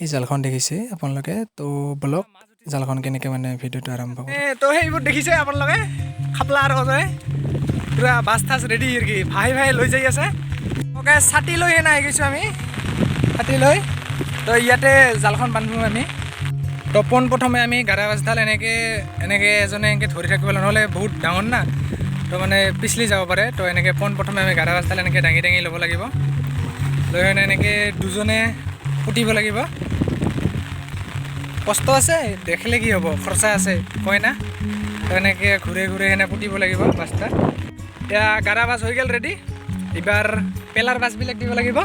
এই জালখন দেখিছে আপোনালোকে? তো বলক, জালখন কেনেকৈ মানে ভিডিঅ'টো আৰম্ভ কৰোঁ। তো সেইবোৰ দেখিছে আপোনালোকে, খাপলা আৰু অজয় পুৰা বাছ থাচ ৰেডি আৰু কি ভাই ভাই লৈ যাই আছে। অ'কে, ছাতি লৈ এনে আহি গৈছোঁ আমি ছাতি লৈ। তো ইয়াতে জালখন বান্ধিম আমি। তো পোনপ্ৰথমে আমি গাৰা বাছডাল এনেকৈ এনেকৈ এজনে এনেকৈ ধৰি থাকিব লাগে, নহ'লে বহুত ডাঙৰ না, তো মানে পিছলি যাব পাৰে। তো এনেকৈ পোনপ্ৰথমে আমি গাৰা বাছডাল এনেকৈ দাঙি দাঙি ল'ব লাগিব। লৈ কিনে এনেকৈ দুজনে পুতিব লাগিব। কষ্ট আছে, দেখিলে কি হ'ব, খৰচা আছে কয় না। তো এনেকৈ ঘূৰে ঘূৰে সেনে পুতিব লাগিব বাছটা। এতিয়া গাৰা বাছ হৈ গ'ল ৰেডি। এইবাৰ পেলাৰ বাছবিলাক দিব লাগিব।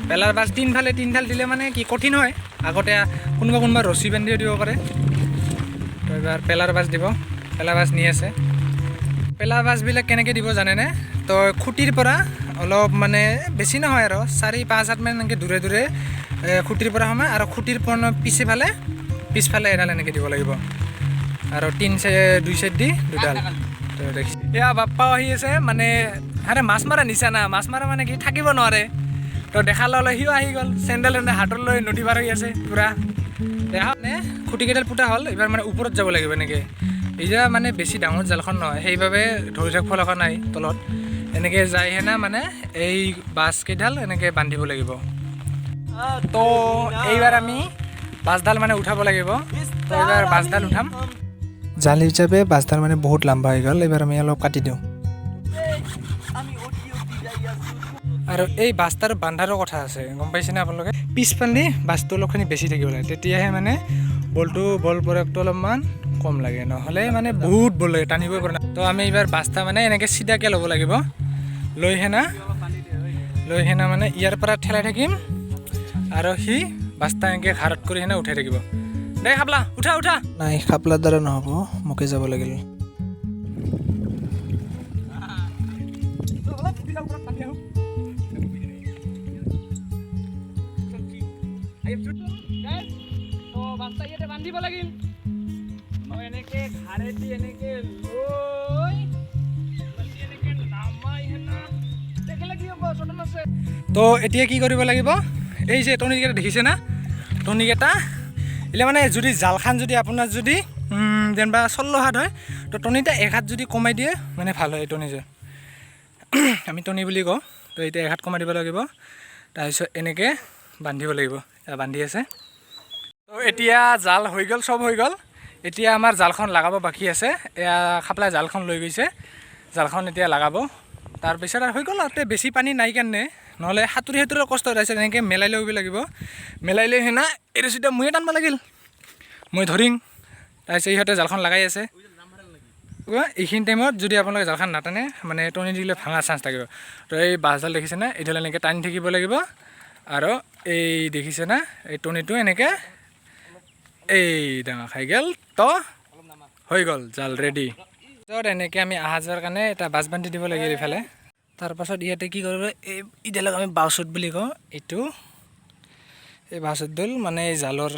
পেলাৰ বাছ তিনফালে তিনফাল দিলে মানে কি কঠিন হয়, আগতে কোনোবা কোনোবা ৰছী বান্ধিও দিব পাৰে। তো এইবাৰ পেলাৰ বাছ দিব, পেলাৰ বাছ নি আছে। পেলা বাছবিলাক কেনেকৈ দিব জানেনে? তো খুঁটিৰ পৰা অলপ মানে বেছি নহয় আৰু 4-5 হাতমান এনেকৈ দূৰে দূৰে খুঁটিৰ পৰা সোমাই আৰু খুঁটিৰ পৰা পিছফালে পিছফালে এডাল এনেকৈ দিব লাগিব আৰু তিন দুই চাইড দি দুডাল। তো দেখিছে, এয়া বাপ্পাও আহি আছে। মানে আৰে মাছ মাৰা নিচা না, মাছ মাৰা মানে কি থাকিব নোৱাৰে। তো দেখা ল'লে সিও আহি গ'ল, চেণ্ডেল এনে হাতত লৈ নদী পাৰ হৈ আছে পূৰা। দেখা মানে খুঁটিকেইডাল পোতা হ'ল, এইবাৰ মানে ওপৰত যাব লাগিব এনেকৈ। এতিয়া মানে বেছি ডাঙৰ জালখন নহয়, সেইবাবে ধৰি থাকিব লগা নাই তলত। এনেকৈ যাই সেনে মানে এই বাছকেইডাল এনেকৈ বান্ধিব লাগিব। তো এইবাৰ আমি বাছডাল মানে উঠাব লাগিব। তো এইবাৰ বাছডাল উঠাম। জাল হিচাপে বাছডাল মানে বহুত লাম্বা হৈ গ'ল, এইবাৰ আমি অলপ কাটি দিওঁ। আৰু এই বাছটাৰ বান্ধাৰো কথা আছে, গম পাইছেনে আপোনালোকে? পিছফালে বাছটো অলপখিনি বেছি থাকিব লাগে, তেতিয়াহে মানে বলটো বল প্ৰয়োগটো অলপমান কম লাগে, নহ'লে মানে বহুত বল লাগে, টানিবই পৰা নাই। তো আমি এইবাৰ বাছটা মানে এনেকৈ চিধাকৈ ল'ব লাগিব। লৈ সেনা মানে ইয়াৰ পৰা ঠেলাই থাকিম আৰু সি বাছটা এনেকৈ ঘাৰত কৰি সেনে উঠাই থাকিব। দে খাবলা, উঠা উঠা। নাই, খাপলাৰ দ্বাৰা নহ'ব, মোকে যাব লাগিল। বান্ধিব লাগিল এনেকে ঘাৰেদি এনেকে লৈ এনেকে নামাই সেনা দেখিলে কি হ'ব, চটন আছে। তো এতিয়া কি কৰিব লাগিব, এই যে টনিকেইটা দেখিছে না, টনিকেইটা এতিয়া মানে যদি জালখান যদি আপোনাৰ যদি যেনিবা 16 হাত হয়, তো টনিটা এক হাত যদি কমাই দিয়ে মানে ভাল হয়। এই টনি যে আমি টনি বুলি কওঁ, তো এতিয়া এক হাত কমাই দিব লাগিব। তাৰপিছত এনেকৈ বান্ধিব লাগিব, বান্ধি আছে। তো এতিয়া জাল হৈ গ'ল, চব হৈ গ'ল। এতিয়া আমাৰ জালখন লগাব বাকী আছে। এয়া খাপলাই জালখন লৈ গৈছে, জালখন এতিয়া লগাব। তাৰপিছত আৰু হৈ গ'ল। তাতে বেছি পানী নাই কাৰণে, নহ'লে সাঁতুৰি সাঁতুৰি কষ্ট হয়। তাৰপিছত এনেকৈ মেলাই ল'ব লাগিব। মেলাই লৈ সেনা এই ৰছীটা ময়ে টানব লাগিল, মই ধৰিম। তাৰপিছত ইহঁতে জালখন লগাই আছে। এইখিনি টাইমত যদি আপোনালোকে জালখন নাটানে মানে টনি দিলে ভাঙাৰ চান্স থাকিব। তো এই বাঁছডাল দেখিছেনে, এইডাল এনেকৈ টানি থাকিব লাগিব। আৰু এই দেখিছেনে, এই টনিটো এনেকৈ এই ডাঙৰ খাই গ'ল। তো হৈ গ'ল জাল ৰেডি। পিছত এনেকৈ আমি অহা যোৱাৰ কাৰণে এটা বাছ বান্ধি দিব লাগিল ইফালে। তাৰপাছত ইয়াতে কি কৰিব, এই ইডালক আমি বাউচত বুলি কওঁ, এইটো এই বাউচতডাল মানে এই জালৰ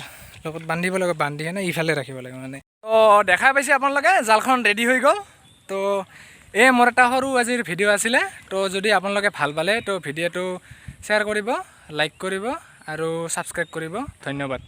লগত বান্ধিব লাগিব, বান্ধি কিনে ইফালে ৰাখিব লাগিব মানে। তো দেখা পাইছে আপোনালোকে, জালখন ৰেডি হৈ গ'ল। তো এই মোৰ এটা সৰু আজিৰ ভিডিঅ' আছিলে। তো যদি আপোনালোকে ভাল পালে তো ভিডিঅ'টো শ্বেয়াৰ কৰিব, লাইক কৰিব আৰু ছাবস্ক্ৰাইব কৰিব। ধন্যবাদ।